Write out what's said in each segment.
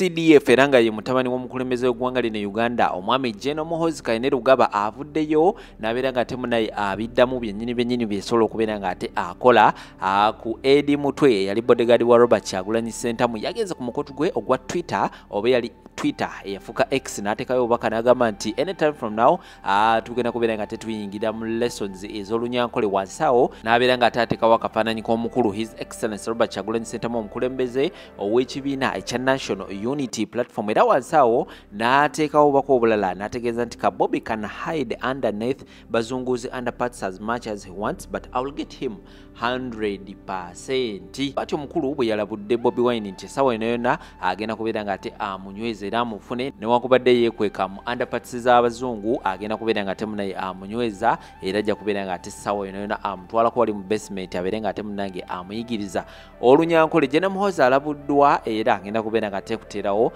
CDF era nga ye mutabani w'omukulembeze w'eggwanga lino Uganda omwami General Muhoozi Kainerugaba avuddeyo n'abeera nga ate munaye abiddamu byennyini byennyini byesobola okubeera nga ate akola ku Eddie Mutwe eyali bodyguard wa Robert Kyagulanyi Ssentamu. Yagenze ku mukutu gwe ogwa Twitter oba yali Twitter eyafuuka X n'ateekayo obubaka n'agamba nti anytime from now tugenda kubeera nga tetuyingira mu lessons ez'olunyankole. Wansi awo n'abeera nga ate ateekawo akafaananyi k'omukulu His Excellency Robert Kyagulanyi Ssentamu omukulembeze ow'ekibiina ekya National Unity Platform. Era wansi awo n'ateekawo obubaka obulala n'ategeeza nti Kabobi can hide underneath Bazunguzi underparts as much as he wants, but I will get him 100%. Bw'atyo omukulu bwe yalabudde Bobi Wine nti essaawa yonna yonna agenda kubeera nga ate amunyweza era amufune, newankubadde yeekweka mu underparts z'abazungu agenda kubeera nga ate munaye amunyweza era ajja kubeera nga ate essaawa yonna yonna amutwalako wali mu basement abeere nga ate munange amuyigiriza olunyankole. General Muhoozi alabuddwa era agenda kubeera nga ate kuteerawo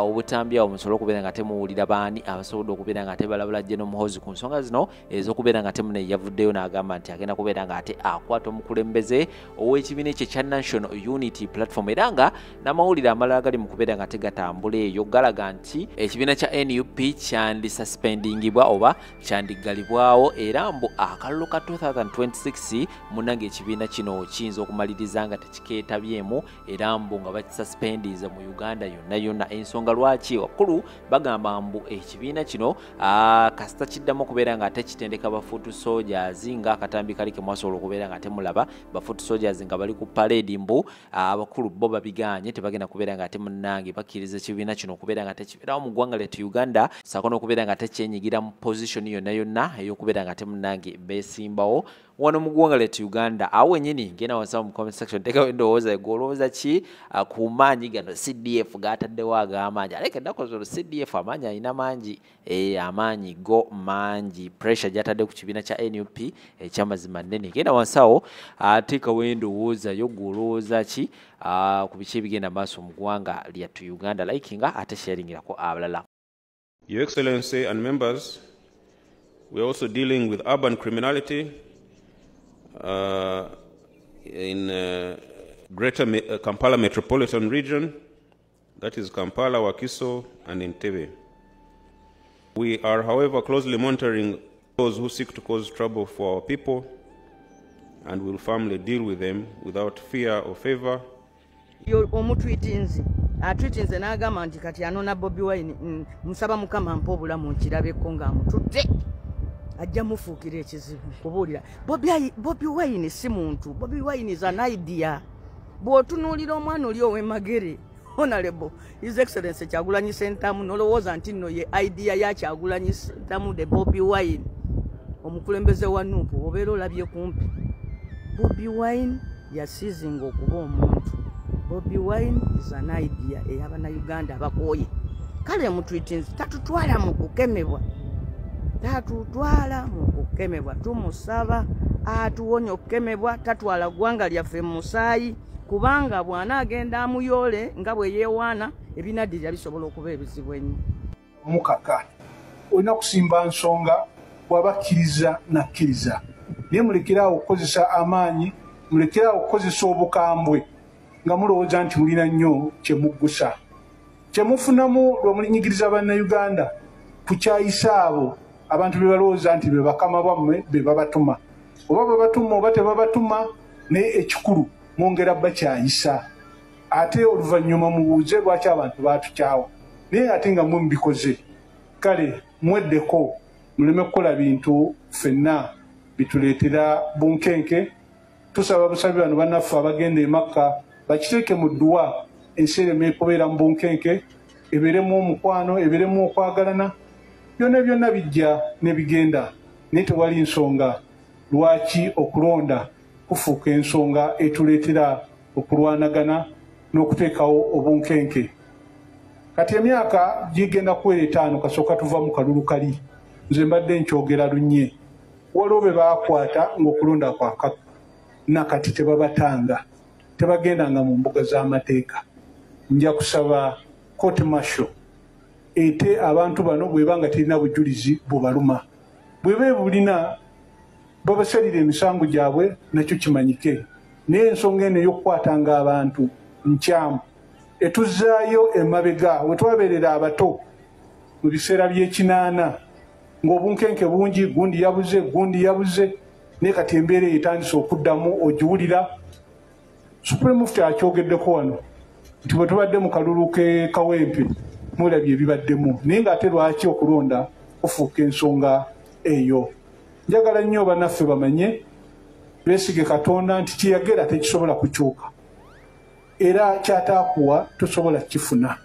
obutambi awo musobole okubeera nga temuwulira baani abasobodde okubeera nga ate balabula General Muhoozi ku nsonga zino ez'okubeera nga temunaye yavuddeyo n'agamba nti agenda kubeera nga ate akwata omukulembeze ow'ekibiina ekyo ekya National Unity Platform. Era nga n'amawulire amalala gali mu kubeera nga tegatambula eyo galaga nti ekibiina kya NUP kyandisuspendingibwa oba kyandiggalibwawo, era mbu akalulu ka 2026 munnange ekibiina kino kiyinza okumaliriza nga tekikeetabyemu, era mbu nga bakisuspendize mu Uganda yonna yonna. Ensonga lwaki wakulu bagamba mbu ekibiina kino kasita kiddamu okubeera nga ate kitendeka ba foot soldiers nga akatambi kali ke mwasobola okubeera nga temulaba ba foot soldiers nga bali ku parade, mbu abakulu bo babiganye tebagenda kubeera nga ate munnange bakkiriza ekibiina kino okubeera nga tekibeerawo mu ggwanga lyattu Uganda, ssaako n'okubeera nga tekyenyigira mu position yonna yonna ey'okubeera nga temunnange beesimbawo wano mu ggwanga lyattu Uganda. Awo wennyini genda wansi mu comment section teekawo endowooza gwe olowooza ki ku maanyi gano CDF g'ataddewo ag'amaanyi. Aleka ennaku zino CDF amaanyi alina mangi, amaanyi go mangi, pressure gy'atadde ku kibiina kya NUP ekyamazima nnene. Genda wansi awo teekawo endowooza yo gwe olowooza ki ku biki ebigenda maaso mu ggwanga lyattu Uganda. Likinga ate sharingirako abalala. Your Excellency and members, we are also dealing with urban criminality in Greater Kampala Metropolitan Region, that is Kampala, Wakiso, and Entebbe. We are, however, closely monitoring those who seek to cause trouble for our people and will firmly deal with them without fear or favor. Omutwitinzi atwitinze n'agamba nti kati anona Bobi Wine. Musaba Mukama mpa obulamu nkirabeko ng'amututte, ajja mufuukira ekizibu. Nkubuulira, Bobi Wine si muntu. Bobi Wine is an idea. Bw'otunuulira omwana oli ow'emagere, Honorable His Excellency Kyagulanyi Ssentamu, n'olowooza nti nno ye idea ya Kyagulanyi Ssentamu the Bobi Wine omukulembeze wa NUP, obeera olabye kumpi. Bobi Wine yasizinga okuba omuntu. Bobi Wine is an idea ey'abannayuganda abakooye. Kale mutwitinzi tatutwala mu kukemebwa, tatutwala mu kukemebwa. Tumusaba atuwonya okukemebwa, tatwala ggwanga lyaffe mu musaayi, kubanga bw'anaagenda amuyoole nga bwe yeewaana ebinaddirira bisobola okuba ebizibu ennyo. Mukaka olina kusimba nsonga, bw'aba akkiriza nakkiriza, naye mulekeraawo okukozesa amaanyi, mulekeraawo okukozesa obukambwe nga mulowooza nti mulina nnyo kyemuggusa kyemufunamu lwe mulinyigiriza Bannayuganda kukyayisa abo abantu be balowooza nti be bakama bammwe be babatuma, oba babatuma oba tebabatuma, naye ekikulu mwongera bakyayisa, ate oluvannyuma mubuuze lwaki abantu baatukyawa, naye ate nga mwe mubikoze. Kale mweddeko muleme kukola bintu ffenna bituleetera bunkenke. Tusaba busabi bano bannaffe abagenda e Makka bakiteeke mu dduwa, ensi ereme kubeera mu bunkenke, ebeeremu omukwano, ebeeremu okwagalana. Byonna byonna bijja ne bigenda, naye tewali nsonga lwaki okulonda kufuuka ensonga etuleetera okulwanagana n'okuteekawo obunkenke. Kati emyaka gigenda kuwera 5 kasooka tuva mu kalulu kali. Nze mbadde nkyogera lunye, waliwo be baakwata ng'okulonda kwaka nakati tebabatanga, tebagendanga mu mbuga z'amateeka. Nja kusaba court martial ete abantu bano bweba nga terina bujulizi bubaluma, bweba bulina babasalira emisango gyabwe nakyo kimanyike. Naye ensonga eno ey'okukwatanga abantu nkyamu. Etuzzaayo emabega we twabeerera abato mu biseera by'ekinaana, ng'obunkenke bungi, gundi yabuze, gundi yabuze, naye kati embeera eyo etandise okuddamu ogiwulira. Supreme Mufti akyogeddeko wano nti bwe tubadde mu kalulu ke Kawempe mulabye ebibaddemu, naye ng'ate lwaki okulonda kufuuka ensonga eyo? Njagala nnyo bannaffe bamanye, beesige Katonda nti kyeyagera tekisobola kukyuka, era kyataakuwa tosobola kukifuna.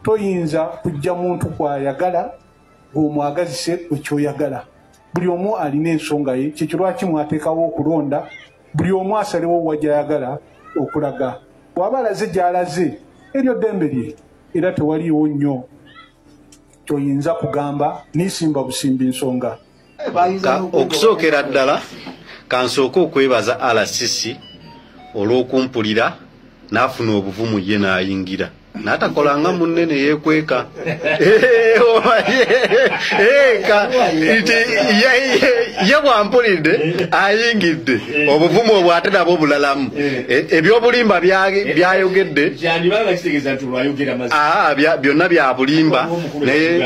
Toyinza kujja muntu kwayagala gw'omwagazise gwe kyoyagala. Buli omu alina ensonga ye, kyekyo lwaki mwateekawo okulonda, buli omu asalewo wa gy'ayagala okulaga. Bw'aba alaze gy'alaze, eryo ddembe lye, era tewaliiwo nnyo kyoyinza kugamba nisimba busimbi nsonga. Okusookera ddala kansooke okwebaza RCC olw'okumpulira n'afuna obuvumu ye n'ayingira n'atakolanga munne ne yeekweka. Ye bwampulidde ayingidde obuvumu obwo ate nabwo bulalamu. Ebyobulimba byayogedde byonna bya bulimba, naye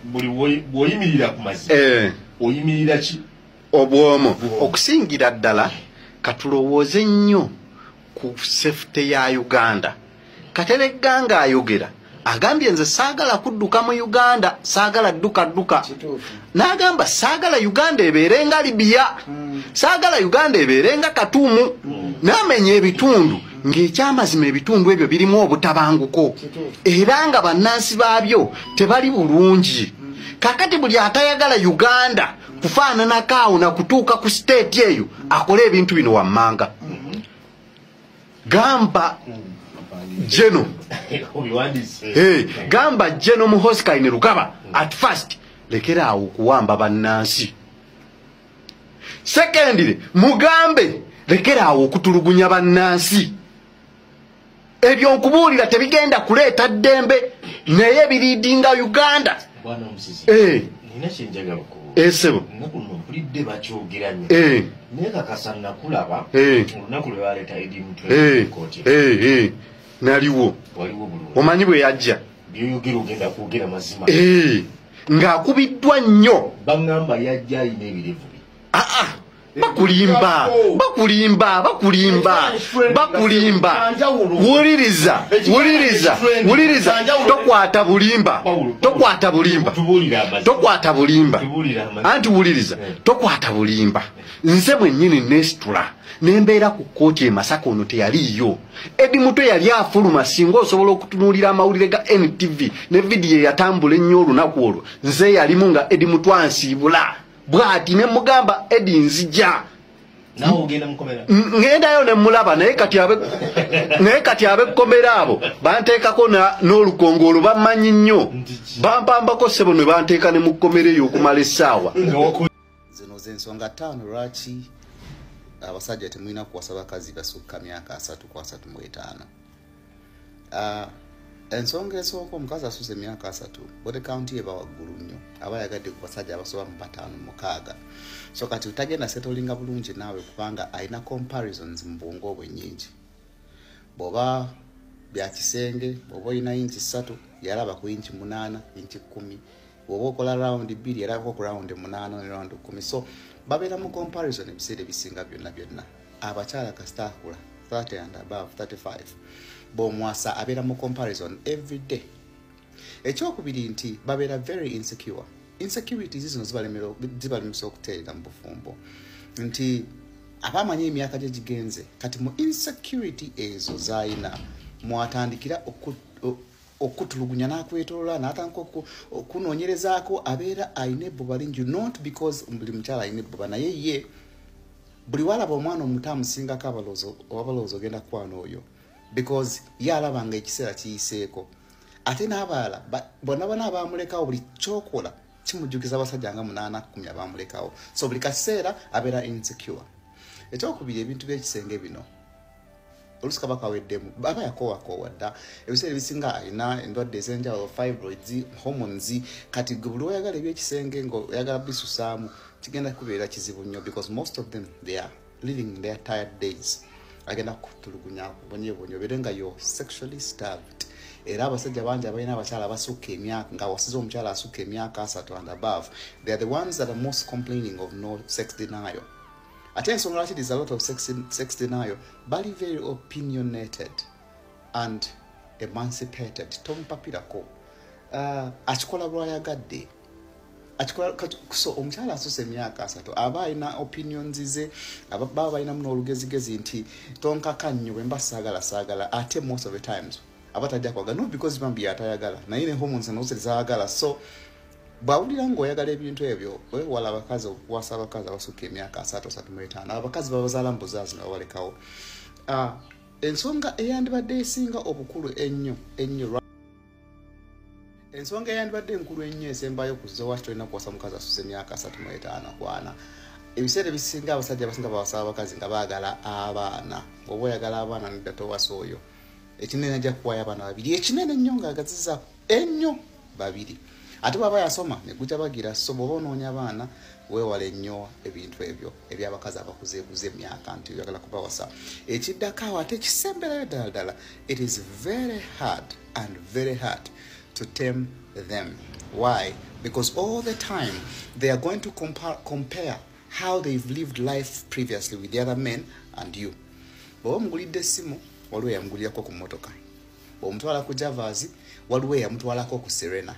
bw'oyimirira ku mazima oyimirira ki obwomo. Okusingira ddala katulowooze nnyo ku safety ya Uganda. Kateregga ng'ayogera agambye nze saagala kudduka mu Uganda, saagala dduka dduka. N'agamba saagala Uganda ebeere nga Libya, saagala Uganda ebeere nga Katuumu. N'amenya ebitundu ng'ekyamazima ebitundu ebyo birimu obutabanguko era nga bannansi baabyo tebali bulungi. Kakati buli atayagala Uganda kufaananako awo na kutuuka ku state eyo akole ebintu bino wammanga. Gamba Jeno gamba Jeno Muhoozi Kainerugaba at first lekera awo okuwamba bannansi. Secondly, mugambe lekera awo okutulugunya bannansi. Ebyo nkubuulira tebigenda kuleeta ddembe, naye biriidinga Uganda. Bwana Musisi, nina kyenjagala okubuuza. Sebo. Ennaku nno mpulidde bakyogera nnyo. Naye kakasa nakulaba olunaku lwe baleeta Eddie Mutwe mu kkooti. Naliwo. Waliwo bulungi. Omanyi bwe yajja. By'oyogera ogenda kwogera mazima. Ng'akubiddwa nnyo. Baŋŋamba yajja alina ebirevu bye. Bakulimba, bakulimba, bakulimba, bakulimba. Wuliriza, wuliriza, wuliriza. Tokwata bulimba, tokwata bulimba, tokwata bulimba. Anti wuliriza, tokwata bulimba. Nze mwennyini neesitula nembeera ku kkooti e Masaka ono teyaliiyo. Eddie Mutwe yali afuluma, singa osobola okutunuulira amawulire ga NTV ne vidiyo eyatambula ennyo olunaku olwo, nze yalimu nga Eddie Mutwe ansiibula bw'ati ne mugamba Eddie nzija. Ngendayo ne mulaba, naye kati ab'ekkomera abo banteekako n'olukongoolo bammanyi nnyo, bampambako ssebo ne banteeka ne mu kkomera eyo okumala essaawa. Zino z'ensonga 5 lwaki abasajja temulina kuwasa bakazi basukka myaka 3 ku 35. Ensonga esooka, omukazi asusse emyaka 3 body count ye eba waggulu nnyo, aba ayagadde ku basajja abasoba mu 5 6. So kati tagenda settlinga bulungi naawe kubanga alina comparisons mu bwongo bwe nnyingi. Bw'oba bya kisenge, bw'oba olina inchi 3 yalaba ku inchi 8, inchi 10. Bw'oba okola round 2 yalabako ku round 8 ne round 10. So babeera mu comparison ebiseera ebisinga byonna byonna. Abakyala kasita akula 30 and above 35 bw'omwasa abeera mu comparison every day. Ekyokubiri nti babeera very insecure. Insecurities zino zibalemesa okuteerera mu bufumbo. Nti abamanyi emyaka gye gigenze, kati mu insecurity ezo z'alina mwatandikira okutulugunya n'akwetoloola n'atandika okunoonyerezaako, abeera alina ebbuba lingi, not because buli mukyala alina ebbuba, naye ye buli walaba omwana omuto amusingako abalowooza ogenda kukwana oyo, because ye alaba nga ekiseera kiyiseeko. Ate n'abalala bonna bonna abamulekawo, buli kyokola kimujjukiza abasajja nga 8 10 abamulekawo. So buli kaseera abeera insecure. Ekyokubiri, ebintu by'ekisenge bino oluusi kaba kaweddemu, aba yakoowakoowa dda. Ebiseera ebisinga alina endwadde ez'enjawulo, fibroids, hormones. Kati gwe buli oyagala ebyekisenge ng'oyagala bisusaamu, kigenda kubeera kizibu nnyo because most of them they are living in their tired days. Agenda kutulugunya, akubonyebonye, obeere nga you're sexually starved. Era abasajja bangi abalina abakyala abasukka emyaka, nga wasiza omukyala asukka emyaka 30 and above, they are the ones that are most complaining of no sex denial. Ate ensonga lwaki there's a lot of sex denial, bali very opinionated and emancipated. Tomupapirako, akikola lwayagadde, akikola. So omukyala asusa emyaka 30 aba alina opinions ze, baba balinamu n'olugezigezi nti tonkaka nnyo, bwe mba saagala saagala. Ate most of the times aba tajja kwagala, not because bambi atayagala, naye ne hormones nazo tezaagala. So bw'awulira ng'oyagala ebintu ebyo, weewala abakazi okuwasa abakazi abasukka emyaka 30, 35. Abakazi babazaala mu buzaazi ne babalekawo. Ensonga eyandibadde esinga obukulu ennyo ennyo, ensonga eyandibadde enkulu ennyo esembayo ku zo, waki tolina kuwasa mukazi asusa emyaka 35 kwana? Ebiseera ebisinga abasajja abasinga bawasa abakazi nga baagala abaana. Oba oyagala abaana, nedda, towasa oyo. Ekinene ajja kuwayo abaana babiri, ekinene ennyo ng'agaziza ennyo babiri, ate bw'aba yasoma ne gujja bagira. So bw'oba onoonya abaana, weewala ennyo ebintu ebyo eby'abakazi abakuzeeguza emyaka nti oyagala kubawasa. Ekiddako awo, ate ekisemberayo ddala ddala, it is very hard and very hard to tame them. Why? Because all the time they are going to compare how they've lived life previously with the other men and you. Bw'oba omugulidde essimu, waliwo eyamugulirako ku mmotoka. Bw'omutwala ku Javas, waliwo eyamutwalako ku Serena.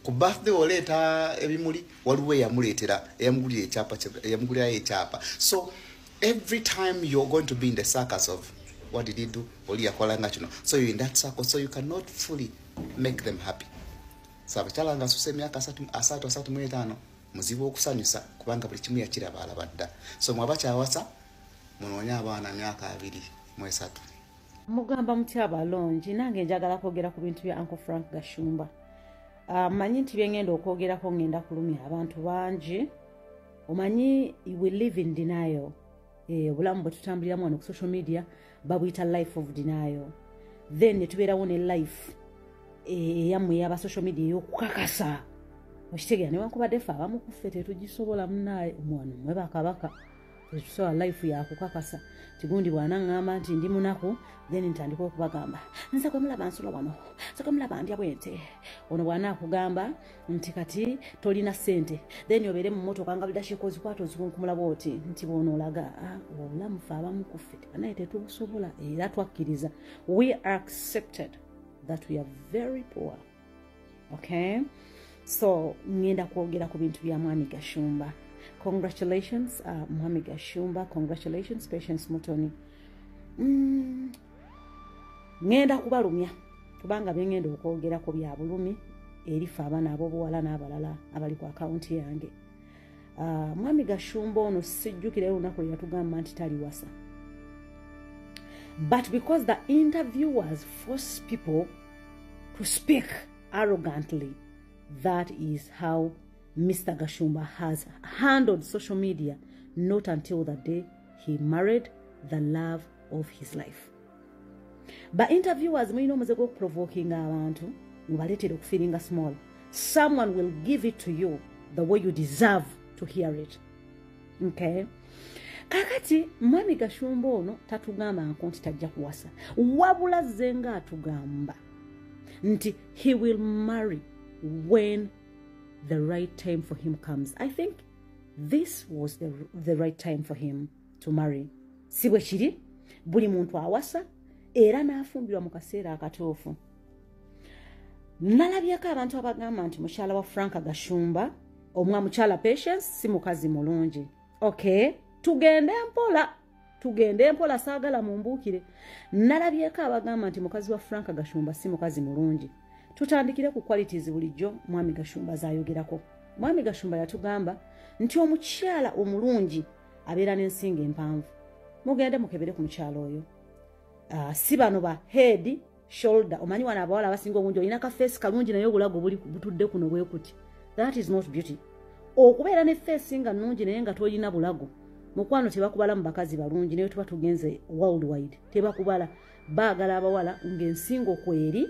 Ku birthday oleeta ebimuli, waliwo eyamuleetera, eyamugulira ekyapa, eyamugulirayo ekyapa. So every time you're going to be in the circus of what did he do, oli yakola nga kino. So you're in that circle, so you cannot fully make them happy. So abakyala nga asusa emyaka 30, 35, muzibu okusanyusa, kubanga buli kimu yakiraba, alaba dda. So mwaba kyawasa, munoonye abaana myaka 23. Mugamba mutya abalongi? Nange njagala kwogera ku bintu bya Uncle Frank Gashumba. Manyi nti byengenda okwogerako ngenda kulumya abantu bangi. Omanyi, we live in denial. Obulamu bwe tutambuliramu wano ku social media babuyita life of denial. Then ne tubeerawo ne life eyammwe eyaba social media ey'okukakasa, okitegeera? Newankubadde ffe abamu kuffe tetugisobola, munaye wano mwe bakabaka tetusobola life yakukakasa. Tigundi bw'anaŋŋamba nti ndi munaku, then ntandika okubagamba, nze gwe mulaba nsula wano, nze gwe mulaba ndya bwente. Ono bw'anaakugamba nti kati tolina ssente, then obeere mu mmotoka nga budakiika ozikwata ozikunkumula bwoti nti bw'onoolaga. Obulamu ffe abamu kuffe naye tetubusobola, era twakkiriza, we accepted that we are very poor, okay? So ngenda kwogera ku bintu bya Mwami Gashumba. Congratulations, Mwami Gashumba. Congratulations, Patience Mutoni. Ngenda kubalumya kubanga byengenda okwogerako bya bulumi eri ffe abaana ab'obuwala n'abalala abali ku akawunti yange. Mwami Gashumba ono sijjukirayo olunaku lwe yatugamba nti taliwasa, but because the interviewers force people to speak arrogantly, that is how Mr. Gashumba has handled social media, not until the day he married the love of his life. Ba interviewers mulina omuze gw'okuprovokinga abantu mubaleetere okufeelinga small. Someone will give it to you the way you deserve to hear it, okay? Kakati Mwami Gashumba ono tatugamba nko nti tajja kuwasa, wabula zenga atugamba nti he will marry when the right time for him comes. I think this was the right time for him to marry. Si bwe kiri? Buli muntu awasa era n'afumbirwa mu kaseera akatuufu. Nalabyeko abantu abagamba nti mukyala wa Frank Gashumba, omwa mukyala Patience, si mukazi mulungi. Okay, tugende mpola, tugende mpola, saagala mumbuukire. Nalabyeko abagamba nti mukazi wa Frank Gashumba si mukazi mulungi. Tutandikire ku qualities bulijjo Mwami Gashumba zaayogerako. Mwami Gashumba yatugamba nti omukyala omulungi abeera n'ensinga empanvu. Mugende mukebere ku mukyala oyo. Si bano ba head, shoulder. Omanyi wano abawala abasinga obungi olina ka face kalungi naye obulago buli butudde kuno bwe kuti. That is not beauty. Okubeera ne face nga nnungi naye nga tolina bulago, mukwano, tebakubala mu bakazi balungi. Naye tuba tugenze worldwide, tebakubala. Baagala abawala ng'ensingo kweri.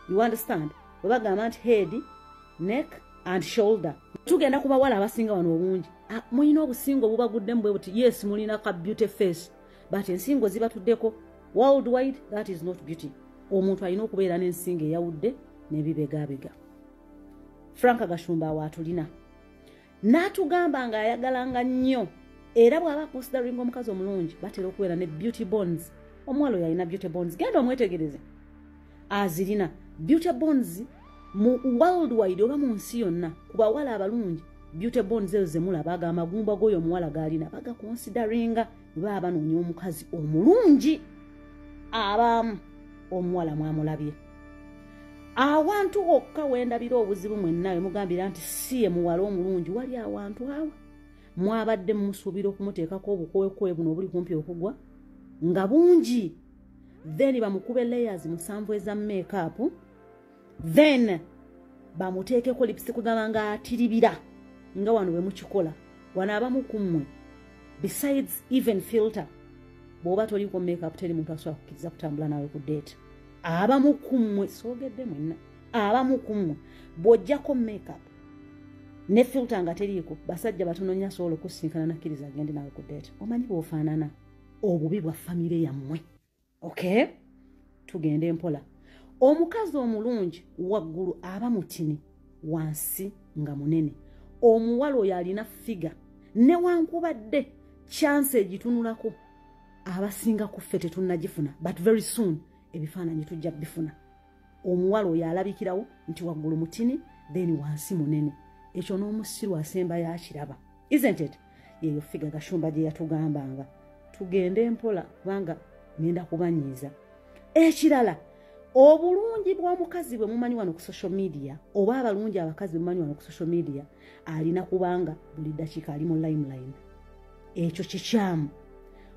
You understand? Bwe bagamba nti head, neck and shoulder, tugenda ku bawala abasinga wano obungi. Mulina obusingo obubaguddemu bwe buti. Yes, mulina ka beauty face, But ensingo zibatuddeko worldwide, that is not beauty. Omuntu alina okubeera n'ensingo eyawudde n'ebibegabega. Frank Gashumba waatulina n'atugamba ng'ayagalanga nnyo, era bw'aba considering omukazi omulungi batera okubeera ne beauty bones. Omuwala oyo alina beauty bones, genda omwetegereze, azirina beauty bones mu worldwide oba mu nsi yonna. Ku bawala abalungi, beauty bones ezo zemulaba, aga amagumba g'oyo omuwala g'alina bagaconsideringa bwe baba banoonya omukazi omulungi. Abamu omuwala mwamulabye awantu wokka wendabira obuzibu mwenna we mugambira nti si ye muwala omulungi. Wali awantu awa mwabadde mumusuubira okumuteekako obukowekowe buno obuli kumpi okugwa nga bungi, then bamukube layers 7 eza makeup, then bamuteekeko lipstick, kugamba nga atiribira nga wano bwe mukikola. Wano abamu ku mmwe, besides even filter, bw'oba toliko makeup teri muntu asobola kukkiriza kutambula naawe ku date. Abamu ku mmwe, soogedde mwenna, abamu ku mmwe bw'ojjako makeup ne filter nga teriiko, basajja batono nnyo asobola okusinkana nakkiriza agende naawe ku date. Omanyi bw'ofaanana obubi bwa famire yammwe. Okay, tugende mpola. Omukazi omulungi waggulu aba mutini, wansi nga munene. Omuwala oyo alina figure, newankubadde chance egitunulako abasinga ku ffe tetunnagifuna, but very soon ebifaananyi tujja bifuna. Omuwala oyo alabikirawo nti waggulu mutini, then wansi munene. Ekyo n'omusiru asemba yakiraba, isn't it? Yeyo figure Gashumba gye yatugambanga. Tugende mpola kubanga ngenda kubanyiiza. Ekirala, obulungi bw'omukazi bwe mumanyi wano ku social media, oba abalungi abakazi bwe mumanyi wano ku social media, alina kubanga buli ddakiika ali mu limelight. Ekyo kikyamu.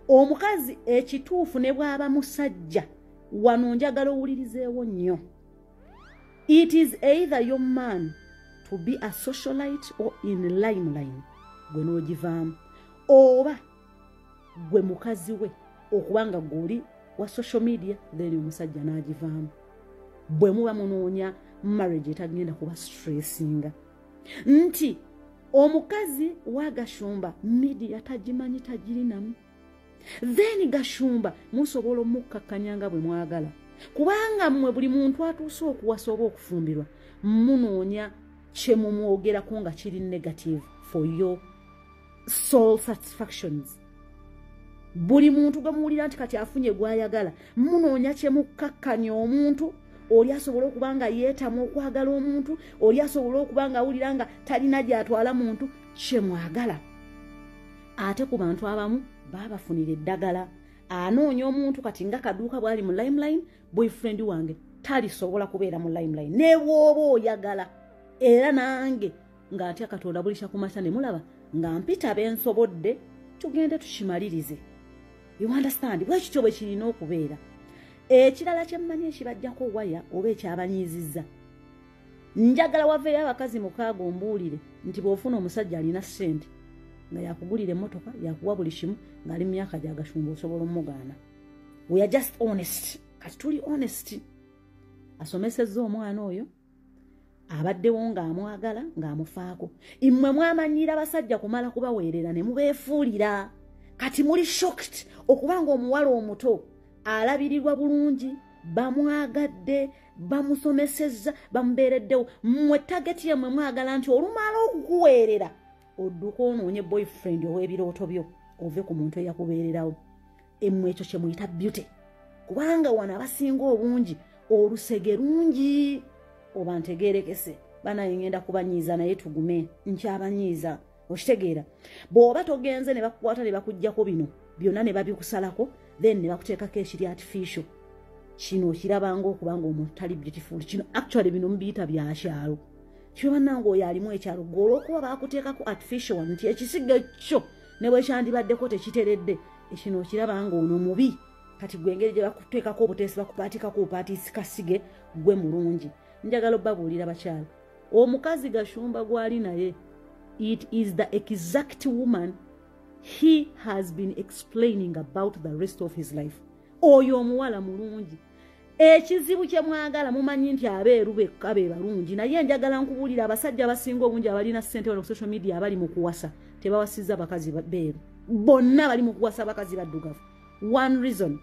Omukazi ekituufu ne bw'aba musajja, wano njagala owulirizeewo nnyo, it is either your man to be a socialite or in limelight, gwe n'ogivaamu, oba gwe mukazi we okubanga gw'oli wa social media, then omusajja n'agivaamu. Bwe muba munoonya marriage etagenda kuba stressinga, nti omukazi wa Gashumba media tagimanyi, tagirinamu, then Gashumba musobola omukkakkanya nga bwe mwagala, kubanga mmwe buli muntu atuuse okuwasa oba okufumbirwa munoonya kye mumwogerako nga kiri negative for your soul satisfactions. Buli muntu gwe muwulira nti kati afunye gw'ayagala, munoonya kye mukkakkanya omuntu oli asobole okuba nga yeetamu okwagala omuntu oli, asobole okuba nga awulira nga talina gy'atwala muntu kye mwagala. Ate ku bantu abamu baabafunira eddagala, anoonya omuntu kati nga Kaduuka bw'ali mu limelight, boyfriend wange talisobola kubeera mu limelight ne bw'oba oyagala. Era nange ng'atya Katonda buli kyakumakya ne mulaba nga mpita bensobodde tugende tukimalirize. You understand? Bwe kityo bwe kirina okubeera. Ekirala kyemmanyi ekibajjako waya oba ekyabanyiizizza, njagala waveeyo abakazi 6 ombuulire nti bw'ofuna omusajja alina ssente nga yakugulira emmotoka, yakuwa buli kimu, ng'ali mu myaka gya Gashumba, osobola omugaana? We are just honest. Kati tuli honest. Asomesezza omwana oyo, abaddewo ng'amwagala, ng'amufaako. Mmwe mwamanyiira abasajja kumala kubaweerera ne mubeefuulira. Kati muli shocked okubanga omuwala omuto alabirirwa bulungi, bamwagadde, bamusomesezza, bamubeereddewo. Mmwe target yammwe mwagala nti olumala okukuweerera odduka onoonye boyfriend ow'ebirooto byo, ove ku muntu eyakubeererawo. Emmwe ekyo kye muyita beauty, kubanga wano abasinga obungi olusege lungi. Oba ntegeerekese banaye, ngenda kubanyiiza, naye tugume, nkyabanyiiza. Okitegeera? Bw'oba togenze ne bakukwata ne bakuggyako bino byonna ne babikusalako, then ne bakuteekako ekiri artificial, kino okirabanga okubanga omuntu tali beautiful. Kino actually bino mubiyita byakyalo kyo. Bannange, oyo alimu ekyalo gwe olw'okuba bakuteekako artificial one, nti ekisiga kyo ne bwe kyandibaddeko tekiteredde, ekino okirabanga ono mubi. Kati gwe engeri gye bakuteekako obuteesi, bakupaatikako obupaatiisi kasige, gwe mulungi. Njagala obbabuulira bakyala, omukazi Gashumba gw'ali naye, it is the exact woman he has been explaining about the rest of his life. Oyo omuwala mulungi. Ekizibu kye mwagala, mumanyi nti abeeru bekka be balungi, naye njagala nkubuulira, abasajja abasinga obungi abalina ssente wano ku social media abali mu kuwasa tebawasizza bakazi beeru. Bonna bali mu kuwasa bakazi baddugavu. One reason,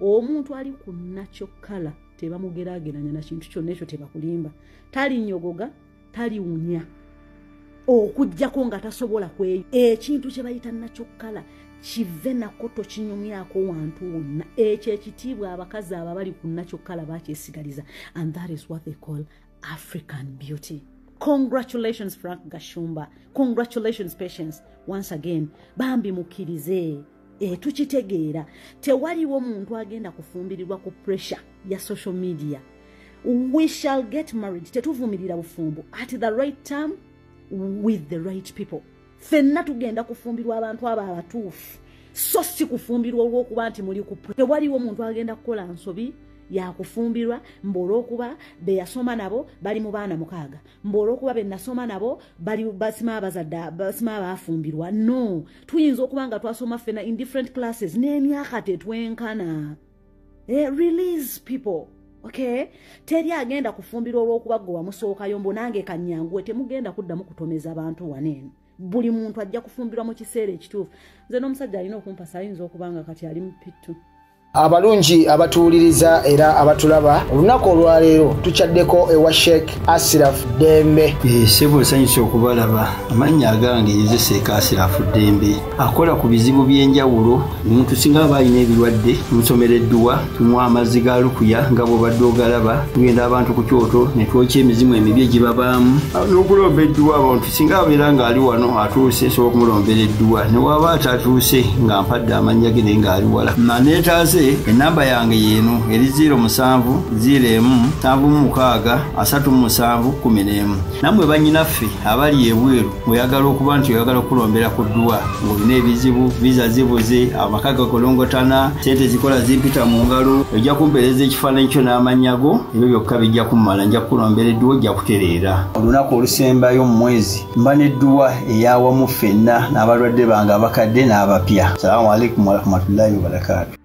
omuntu ali ku natural color tebamugeraageranya na kintu kyonna ekyo, tebakulimba. Talinyogoga, taliwunya, okuggyako nga tasobola kweyo. Ekintu kye bayita natural color kive nako tokinyumyako wantu wonna. Ekyo ekitiibwa abakazi abo abali ku natural color bakyesigaliza, and that is what they call African beauty. Congratulations Frank Gashumba, congratulations Patience once again. Bambi mukkirize, tukitegeera tewaliwo muntu agenda kufumbirirwa ku pressure ya social media. We shall get married, tetuvumirira bufumbo, at the right time with the right people. Ffenna tugenda kufumbirwa abantu abo abatuufu, so si kufumbirwa olw'okuba nti muli ku. Tewaliwo muntu agenda kukola nsobi yakufumbirwa mbu olw'okuba be yasoma nabo bali mu baana 6, mbu olw'okuba be nasoma nabo bali basima abazadde basima abafumbirwa. No, tuyinza okuba nga twasoma ffenna in different classes n'emyaka tetwenkana. Release people. Okay, teri agenda kufumbirwa olw'okuba gwe wamusookayo mbu nange kanyanguwe. Temugenda kuddamu kutomeza abantu waneeno. Buli muntu ajja kufumbirwa mu kiseera ekituufu. Nze n'omusajja alina okumpasa ayinza okuba nga kati ali mu pittu. Abalungi abatuwuliriza era abatulaba, olunaku olwaleero tukyaddeko ewa Sheikh Asiraf Ddembe. Ssebo nsanyuse okubalaba. Amannya agange nze Sheikh Asiraf Ddembe, akola ku bizibu by'enjawulo. Omuntu singa aba alina ebirwadde tumusomera edduwa, tumuwa amazzi ga lukuya nga bw'obadde ogalaba, tugenda abantu ku kyoto ne twokya emizimu emibi egibabaamu n'okulomba edduwa. Abantu singa abeera ng'ali wano atuuse, nsobola okumulombera edduwa, ne waba atatuuse nga mpadde amannya ge naye ng'ali wala. Neetaase, enamba yange yeeno eri 07 01 76 37 11. Nammwe bannyinaffe abali ebweru oyagala okuba nti oyagala okulombera ku dduwa ng'olina ebizibu, viza zibuze, amaka gakolongotana, sente zikola zimpita mu ngalo, ojja kumpeereza ekifaananyi kyo n'amannya go, ebyo byokka bijja kummala, nja kukulombera edduwa ojja kutereera. Olunaku olusembayo mu mwezi mba n'edduwa eyawamu ffenna n'abalwadde bange abakadde n'abapya. Salaamu alaikum warahmatullahi wabarakaatu.